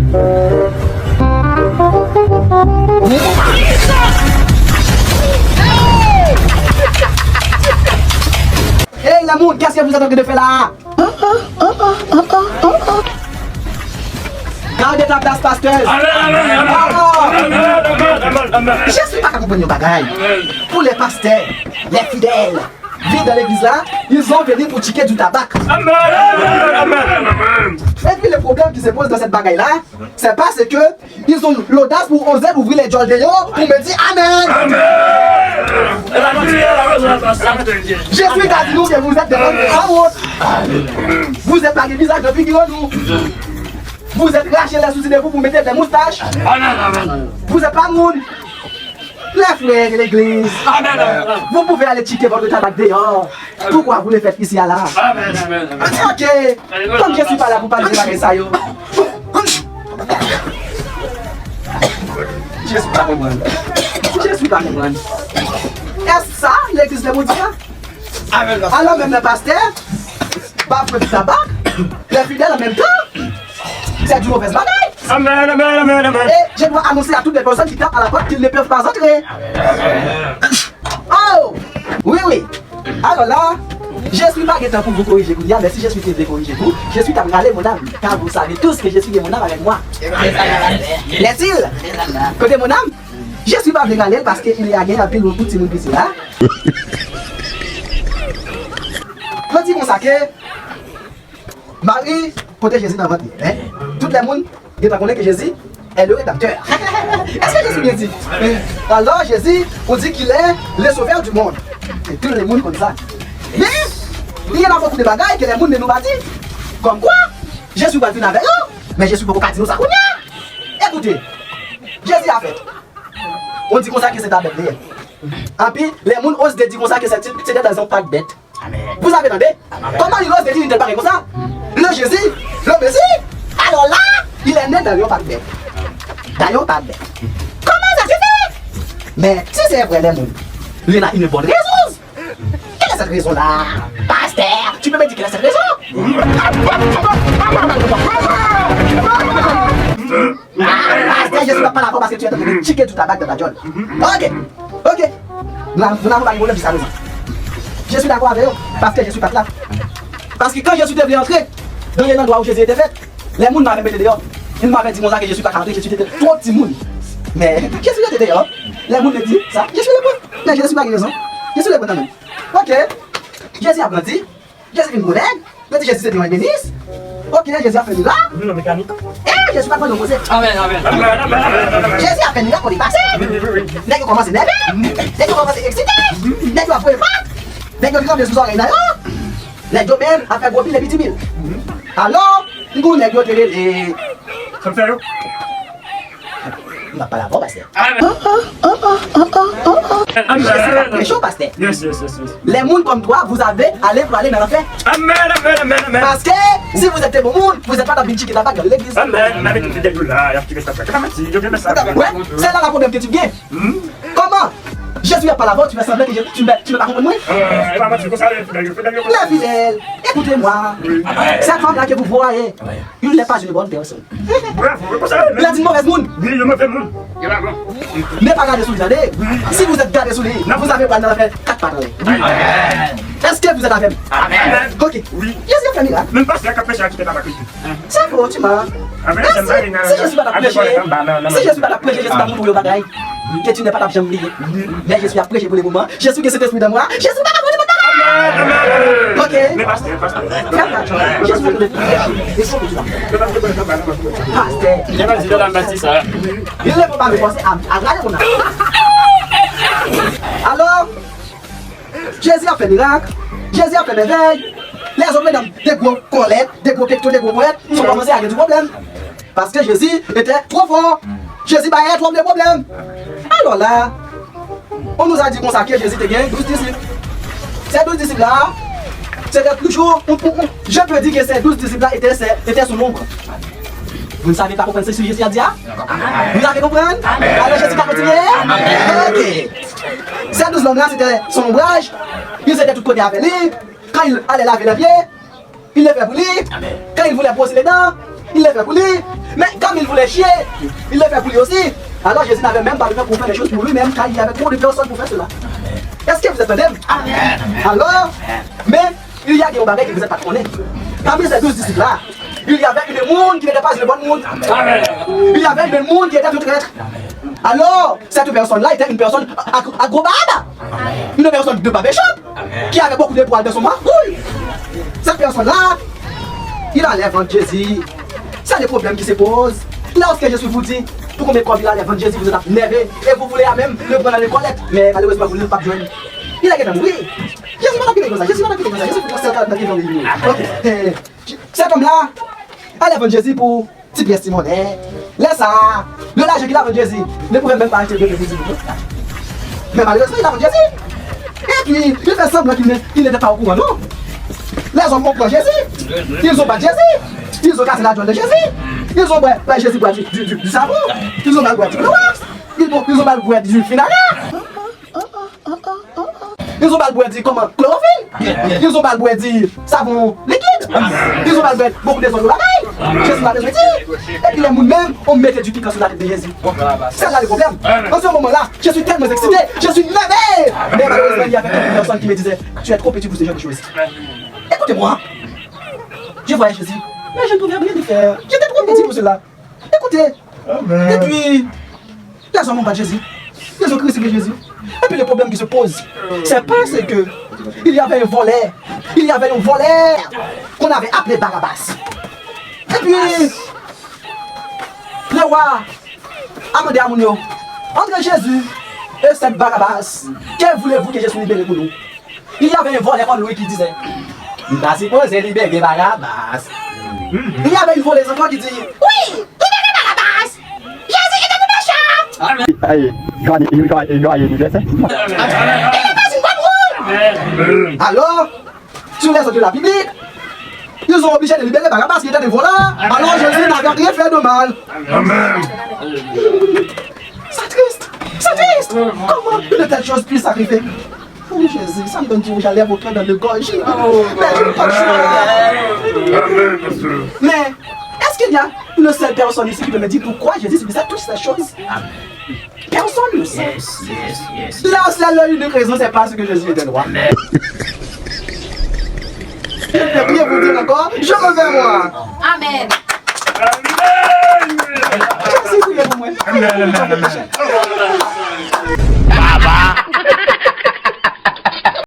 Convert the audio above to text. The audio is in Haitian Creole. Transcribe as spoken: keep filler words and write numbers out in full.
Hey, le monde, qu'est-ce que vous êtes en train de faire là? Gardez ta place, pasteur. Amen, amen, amen. Amen, amen, amen, amen. Jezi pa ka konprann yon bagay. Pou les pasteurs, les fidèles, vin dans l'église là, ils ont venu pour tchiké du tabac. Amen, amen, amen. Et puis le problème qui se pose dans cette bagaille-là, c'est parce que ils ont l'audace pour oser ouvrir les djòl de yo pour me dire amen. Amen. Jésus a dit nous que vous êtes des hommes sans honte. Vous êtes pas des visages de figure nous. Vous êtes raché les sourcils de vous pour mettre des moustaches. Amen, amen. Vous êtes pas moun. Les frères de l'église, vous pouvez aller tchiké votre tabac dehors. Pourquoi vous le faites ici à là? Amen, amen, amen. Ok. Comme je suis pas là pour parler de bagay sa yo. Jezi pa konprann. Jezi pa konprann. Est-ce ça l'église de Bondye? Amen, pasteur. Alors même le pasteur, pa pran tabak, les fidèles en même temps, c'est du mauvais bagay. Amen, amen, amen, amen. Et je dois annoncer à toutes les personnes qui tapent à la porte qu'ils ne peuvent pas entrer. Oh! Oui, oui. Alors là, Jésus pa gen tan pou vous corriger kounye a, mais si Jésus te vle corriger vous, Jésus t ap rale mon âme, car vous savez tous que Jésus gen mon âme avec moi. Lè sil, kote mon âme? Jésus pa vle rale l paske il y a gen anpil moun pou timoun piti la. Yo di konsa ke Mari pote Jezi nan vant li. Men, tout lè moun gentan konnen ke Jezi est le rédempteur. Est-ce que je suis bien dit? Alors, Jésus, on dit qu'il est le sauveur du monde. E tout le moun konn sa. Men, il y en a beaucoup de bagay ke lè moun de nou pa di. Comme quoi, Jezi pral vin avè yo, men Jezi poko ka di nou sa kounye a. Écoutez, Jezi a fèt. On dit konsa ke se ta bèt li ye. Anpi, lè moun oze di konsa ke se te, se te dans un parc bête. Amen. Vous avez entendu? Amen. Comment il ose dire une telle parole comme ça? Le Jésus, le Messie, alors là, il est né dans un parc bête. Dans un parc bête. Comment ça se fait? Mais si c'est vrai, les moun, il y a une bonne raison. Quelle est cette raison-là? Pasteur, tu peux me dire quelle est cette raison? Ah, pastè, Jezi pa pale avè w paske tu es en train de tchiké du tabac dans ta gueule. Ok, ok. Nou la, nou la, nou pa gen pwoblèm jis a prezan. Je suis d'accord avec eux, paske Jezi pa t la. Paske kan Jezi te vle antre dans le landwa où Jésus était fèt, lè moun m avè mete deyò, moun m avè di konsa ke Jezi pa ka antre, Jezi te twò timoun. Men Jezi rete deyò. Lè moun te di sa, Jezi reponn. Men Jezi pa gen rezon. Jezi reponn kanmenm. Ok. Jezi ap grandi. Jezi vin gwo nèg. Yo di Jezi se te yon ebenis. Ok, Jezi ap fè mirak. Vin yon mekanik. E Jezi pa t mande yon koze. Amen, amen. Jezi ap fè mirak kote li pase. Wi, wi, wi, wi. Nèg yo kòmanse nève. Nèg yo kòmanse eksite. Nèg yo ap voye pat. Nèg yo vin kanpe sou zòrèy nan yo. Nèg yo menm ap fè gwo pil epi ti pil. Alò, yon nèg yo te rele. Sa m fè yo? M ap pale avè w, pastè. Jezi pa preche w, pastè. Yes, yes, yes, yes. Les moun comme toi, vous avez aller pour aller dans l'enfer. Amen, amen, amen, amen. Paske si vous êtes bon moun, vous êtes pa t ap vin tchiké tabak nan legliz. Amen. N ap tout nèg yo la, y ap tchiké tabak. Se pa manti, yo gen mesaj. Wè, se la la pwoblèm ke tu gen. Kòman? Jezi ap pale avè w, tu fais semblant que je, tu me, tu me pa konprann mwen? E pa manti konsa, lè fidèl yo, fidèl yo konsa. Lè fidèl, écoutez-moi. Cette femme-là que vous voyez, il n'est pas une bonne personne. Bravo, e konsa yo ye. Il est une mauvaise moun. Wi, yo move moun. Ne pa gade sou li, tande. Si vous êtes gade sou li, vous avez pral nan lanfè kat pat anlè. Èske vous êtes avè m? Amen. Ok. Wi. Jezi ap fè mirak. Menm pastè k ap preche a kite tabak li. Sa fò, ti ma. Amen. Si Jezi pa t ap preche, si Jezi pa t ap preche, Jezi pa t ap montre w yon bagay ke tu n'es pas t ap janm bliye. Men Jezi ap preche pou le moman. Jezi gen Sentespri nan mwen. Jezi pa ka fè nenpòt bagay. Ok. Fè atensyon. Jezi pa t ap preche. E sa ke tu vas. Pastè. Li leve pa me fòse a, a gade moun nan. Alò, Jezi ap fè mirak, Jezi ap fè mèvèy. Lèzòt medam, de gwo kòlèt, de gwo pekto, de gwo ponyèt, yo kòmanse a gen ti pwoblèm. Paske Jezi te twò fò. Jezi bay twòp de pwoblèm. Alò la, on nous a dit konsa ke Jezi te gen douz disip. Ces douze disciples là, c'était toujours, on, on, on, je peux dire que ces douze disciples là étaient, étaient son ombre. Vous ne savez pas comprendre ce que Jésus a dit, hein? Vous avez compris? Alors Jésus va continuer? Ok. Ces douze hommes là, c'était son ombrage. Ils étaient tout côté avec lui. Quand il allait laver les pieds, il le fait pour lui. Quand il voulait brosser les dents, il le fait pour lui. Mais comme il voulait chier, il le fait pour lui aussi. Alors Jésus n'avait même pas besoin pour faire les choses pour lui-même, car il y avait trop de personnes pour faire cela. Est-ce que vous entendez? Amen. Alors, mais il y a des bagay que vous êtes pas connus. Parmi ces douze disciples-là, il y avait une moun qui n'était pas une bonne moun. Il y avait une moun qui était un traître. Alors, cette personne-là était une personne à, à gros barbe. Une personne de barbe chauve qui avait beaucoup de poils dans son mahoul. Cette personne-là, il allait vendre Jésus. C'est le problème qui se pose. Lorsque Jésus vous dit, pour combien de fois il allait vendre Jésus, vous êtes énervé et vous voulez même le prendre à la collecte. Mais malheureusement, vous ne le pas besoin. Il a dit, oui. Jésus va t'appeler comme ça. Jésus va t'appeler comme ça. Jésus va t'appeler comme ça. Ok. Cet homme-là, allait vendre Jésus pour ti pyès ti monnen. Lè sa a, le lajan ki t ap vann Jezi, li pouvè menm pa achte de pou Jezi. Men malerezman, il a vendu Jésus. Et puis, il fait semblant qu'il ne- qu'il n'était pas au courant, non. Les hommes ont pris Jésus. Ils ont battu Jésus. Ils ont cassé la gueule de Jésus. Ils ont bu- bu- Jésus boire du, du, du, du savon. Ils ont mal boire du chlorox. Ils ont, ils ont mal boire du finara. Ils ont mal boire du comment? Chloroform. Ils ont mal boire du savon liquide. Ils ont mal boire beaucoup de autres bagages. Jésus m'a besoin de dire. Et puis les gens même ont mis du piquant sur la tête de Jésus. C'est là le problème. En ce moment-là, je suis tellement excité, je suis énervé. Mais malheureusement, il y avait quelques personnes qui me disaient, tu es trop petit pour ce genre de choses. Écoutez-moi. Je voyais Jésus, mais je ne pouvais rien lui faire. J'étais trop petit pour cela. Écoutez. Et puis, les hommes ont battu Jésus. Ils ont crucifié Jésus. Et puis le problème qui se pose, c'est parce que il y avait un voleur. Il y avait un voleur qu'on avait appelé Barabbas. Et puis, le roi a demandé à moun yo, entre Jésus et cet Barabbas, que voulez-vous que Jésus libère pour nous? Il y avait un voleur comme lui qui disait, m ta sipoze libere Barabas. Il y avait une voleuse encore qui dit, oui, libérez Barabbas. Jésus était un méchant. Amen. Aye, gade, gade, gade, gade. Il n'est pas une bonne roue. Alors, sur les autres de la Bible, ils ont obligé de libérer Barabbas qui était un voleur. Alors Jésus n'avait rien fait de mal. Amen. C'est triste. C'est triste. Comment une telle chose puisse arriver? Oh Jésus, ça me donne du rouge à lèvres au cœur dans le gorge. Mais je n'ai pas le choix. Mais est-ce qu'il y a une seule personne ici qui peut me dire pourquoi Jésus subissait toutes ces choses? Personne ne sait. La seule et unique raison, c'est parce que Jésus était roi. Je vais prier pour dire encore, je me vais moi. Amen. Jésus, priez pour moi. Amen, amen, amen.